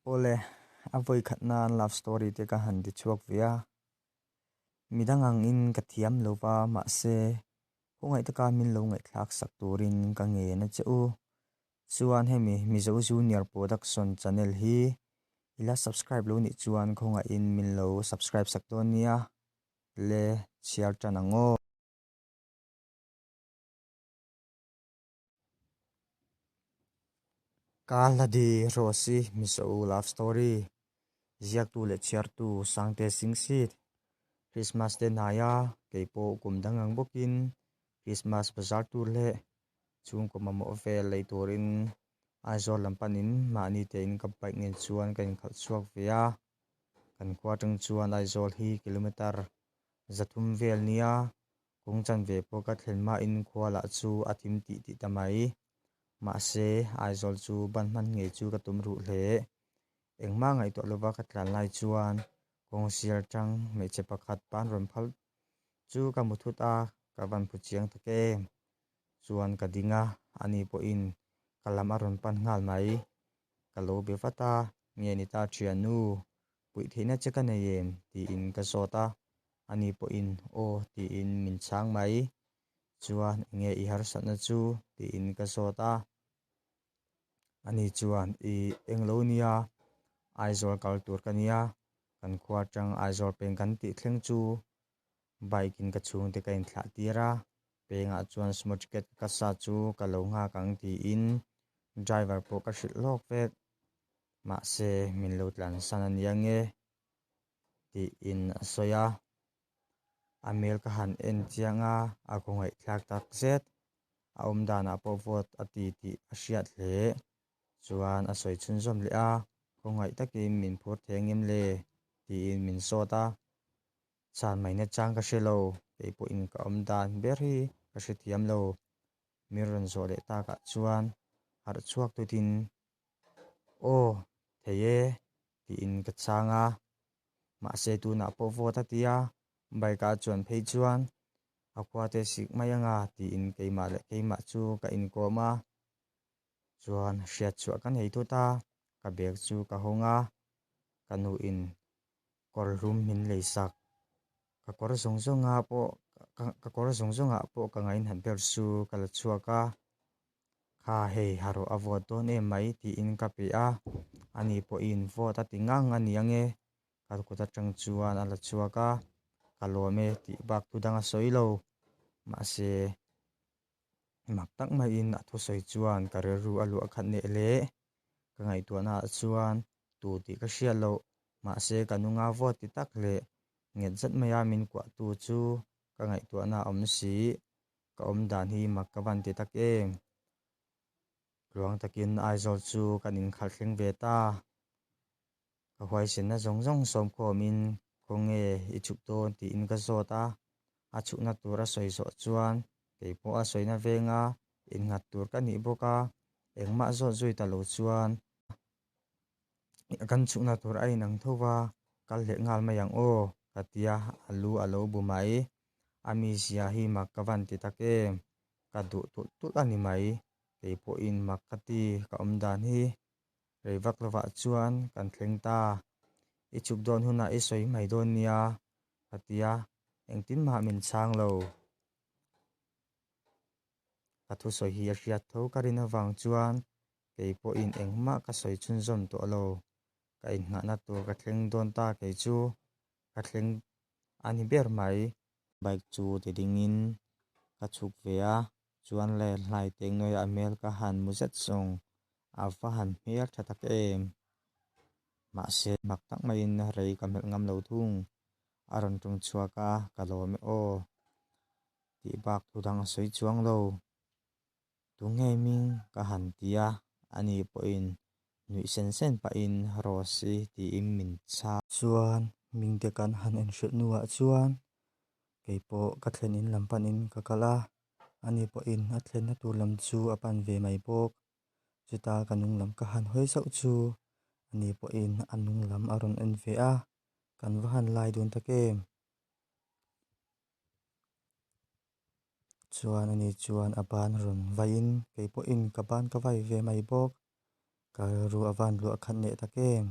Awle, a vawi khat nan love story te ka han ti chhuak ve a. Midang angin ka thiam lo va, mahse khawngaih taka min lo ngaihthlak sak turin ka ngen a che u. Chuan hemi Mizo Junior Production channel hi i la subscribe lo nih chuan khawngaihin min lo subscribe sak dawn nia. Le chhiar tan ang aw. Kaladi Rose-i Mizo Love Story ziaktu leh chhiartu Sangte Singh Seat Christmas te hnaia kei pawh kum dang ang bawkin Christmas bazar tur leh chhungkaw mamawh vel lei turin Aizawl lam panin mahni tein ka bike nen chuan ka inkhalh chhuak ve a, kan khua atang chuan Aizawl hi kilometre 300 vel nia Kawng chanve pawh ka thlen hmain khua lah chu a thim tih tih ta mai. Mahse, Aizawl chu ban hman ngei chu ka tum ruh hle. Engmah ngaihtuah lova ka tlan lai chuan kawng sial tang hmeichhe pakhat pan rawn phal chu ka hmu thut a, ka van phu chiang tak em. Chuan ka ding a, ani pawhin ka lam a rawn pan nghal mai. Ka lo be vat a, nge ni ta thiannu, puih theihna che ka nei em? tiin ka zawt a, ani pawhin aw tiin min chhang mai. Chuan enge i harsatna chu? tiin ka zawt a, ani chuan i englo nia, Aizawl kal tur ka nia, kan khua atang Aizawl peng kan tih thleng chu bike in ka chhungte ka inthlah tir a, pengah chuan sumo ticket ka sa chu ka lo nghak ang tiin driver pawh ka hrilh hlawk vek. Mahse min lo tlansan a nia nge tiin a sawi a, a hmel ka han en chiang a, a khawngaihthlak tak zet. A awm danah pawh vote a ti tih a hriat hle. Chuan a sawi chhunzawm leh a, khawngaih takin min phur thei angem le? tiin min sawt a. Chhan mai nachang ka hre lo, kei pawhin ka awm dan ber hi ka hrethiam lo. Min rawn zawh leh takah chuan harh chhuak tutin, Aw, thei e, tiin ka chhang a. Mahse tunah pawh vote a ti a, bike a chuan phei chuan a khua te sik mai anga tiin keimah leh keimah chu ka inkawm a. Chuan hriat chhuah ka nei thut a, ka bag chu ka hawng a, ka nuin kawr hlum min lei sak. Ka kawr zawng zawnga pawh ka kawr zawng zawngah pawh ka ngainhat ber chu ka la chhuak a, kha hei ha rawh a vote dawn em mai tiin ka pe a, ani pawhin vote a ti ngang a ni ange, ka kut atang chuan a la chhuak a, ka lawm e tih bak thu dang a sawi lo, mahse mak tak maiin a thusawi chuan ka rilru a luah khat neh le, ka ngaihtuahna ah chuan tu tih ka hriat loh, mahse ka nunga vote ti tak leh nghet zet maia min kuahtu chu ka ngaihtuahna a awm si. Ka awm dan hi mak ka van ti tak em? Tluang takin Aizawl chu kan inkhalh thleng ve ta. Ka huaisenna zawng zawng sawmkhawmin khawnge i chhuk dawn tiin ka zawt a, a chhukna tur a sawi zawh chuan kei pawh a sawina venga innghat tur ka nih bawk a, engmah zawt zui ta lo chuan kan chhukna tur a inang tho va, kal leh nghal mai ang aw ka ti a, a lu a lo bu mai. A mizia hi mak ka van ti tak em? Ka duh tulh tulh a ni mai. Kei pawhin mak ka ti, ka awm dan hi. Rei vak lovah chuan kan thleng ta. I chhuk dawn hunah i sawi mai dawn nia, ka ti a, engtin mah min chhang lo. Ka thusawi hi a hriat tho ka rin avang chuan kei pawhin engmah ka sawi chhunzawm tawh lo. Ka inngahna tur ka thleng dawn ta kei chu ka thleng a ni ber mai. Bike chu ti dingin ka chhuk ve a, chuan le hlai teng nuaia a hmel ka han mu zet zawng a va han hmel tha tak em. Mahse mak tak maiin rei ka hmelh ngam lo thung. A rawn tum chhuak a, ka lawm e aw tih bak thu dang a sawi chuang lo. Tunge hming ka han ti a, ani pawhin nuih sen sen pahin Rose-i tiin min chhang. Chuan hming te kan han enhrilh hnuah chuan kei pawh ka thlen in lam panin ka kal a, ani pawhin a thlenna tur lam chu a pan ve mai bawk. Chuta ka nung lam ka han hawi zauh chu ani pawhin a nung lam a rawn en ve a, kan va han lai dun tak em? Chuan ani chuan a ban rawn vaiin kei pawhin ka ban ka vai ve mai bawk. Ka rilru a van luah khat leh tak em?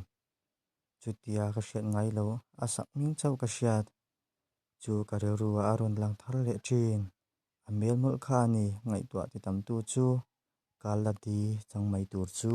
Chutia ka hriat ngai loh a sak hming chauh ka hriat chu ka rilru ah a rawn lang thar leh thin. A hmel mawlh kha a ni ngaihtuah ti tam tu chu ka la di chang mai tur chu.